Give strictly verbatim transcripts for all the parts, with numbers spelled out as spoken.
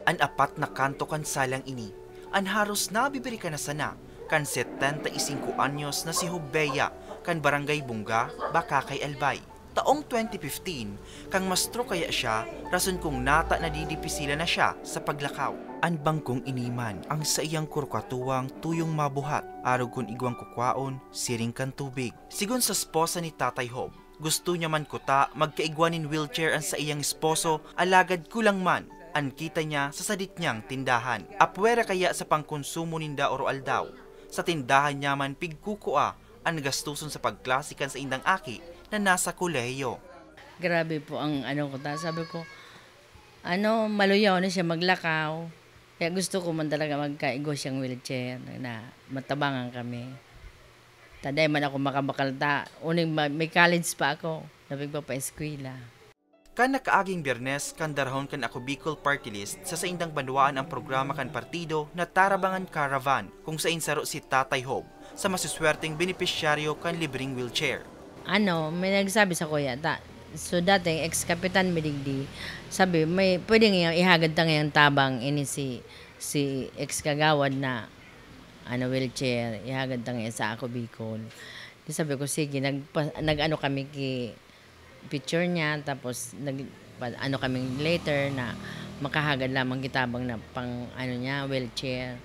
An apat na kanto kan salang ini, an haros nabibirikan na sana kan setenta y cinco anyos na si Hobea kan Barangay Bunga, Bacacay, Albay. Taong twenty fifteen, kan ma-stroke kaya siya, rason kung nata nadidipisilan na siya sa paglakaw. An bangkong ini man ang saiyang kurukatuwang tuyong mabuhat, arog kun igwang kukwaon, siring kan tubig. Sigon sa esposa ni Tatay Hob, gusto niya man kuta magkaigwa nin wheelchair an saiyang esposo, alagad kulang man an kita niya sa sadit niyang tindahan. Apwera kaya sa pangkonsumo ninda oro-aldaw, sa tindahan niya man pigkukua an gastuson sa pagklase kan saindang aki na nasa kolehiyo. Grabe po ang ano ko ta, sabi ko, ano, maluyaw na siya maglakaw. Kaya gusto ko man talaga magkaigwa siyang wheelchair na matabangan kami. Ta dai man ako makabakal ta, uning ma-, may college pa ako, na pigpapaeskwela. Kan nakaaging Biyernes, kan darahon kan Ako Bicol Party List, sa saindang banwaan ang programa kan partido na Tarabangan Caravan, kung sain saro si Tatay Hob sa masuswerteng benepisyaryo kan libreng wheelchair. Ano, may nagsabi sa kuya ta, so dating ex-kapitan mi digdi, sabi, may pwede nga ihagad ta ngayang tabang ini si, si ex-kagawad na, ano, wheelchair, ihagad ta ngayon sa Ako Bicol. Di sabi ko, sige, nagpa-, nag-ano kami ki picture niya, tapos nag-, pa-, ano kaming letter na makahagad lamang ki tabang na pang, ano niya, wheelchair.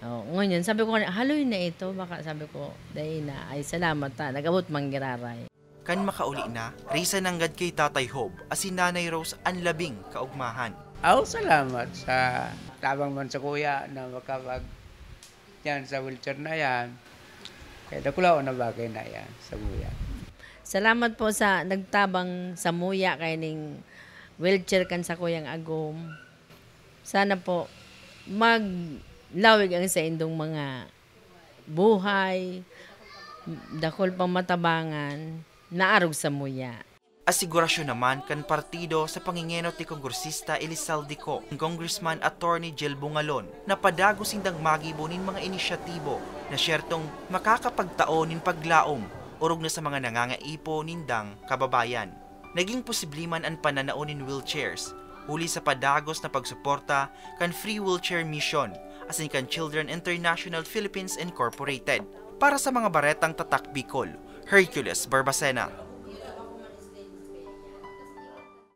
Oh, ngunyan, sabi ko, "Haloy na ito," baka sabi ko, "Dai na, ay salamat ta, nag-abot man giraray." Kan makauli na, risa nanggad ki Tatay Hob asin Nanay Rose an labing kaugmahan. Aw, salamat sa tabang man sa kuya na makapag-, yan sa wheelchair na yan. Kaya dakulaon na bagay na yan sa kuya. Salamat po sa nagtabang sa muya kaining wheelchair kan sakuyang agom. Sana po maglawig ang saindong mga buhay, dakul pang matabangan, naarog sa muya. Asigurasyon naman kan partido sa pangingenot ni Kongresista Elizalde Co, Congressman Attorney Jel Bungalon, na padagos sindang magibo nin mga inisyatibo na siyertong makakapagtao nin paglaom orog na sa mga nangangaipo nindang kababayan. Naging posible man an pananao nin wheelchairs, huli sa padagos na pagsuporta kan Free Wheelchair Mission asin kan Children International Philippines Incorporated. Para sa mga baretang Tatak Bicol, Hercules Barbacena.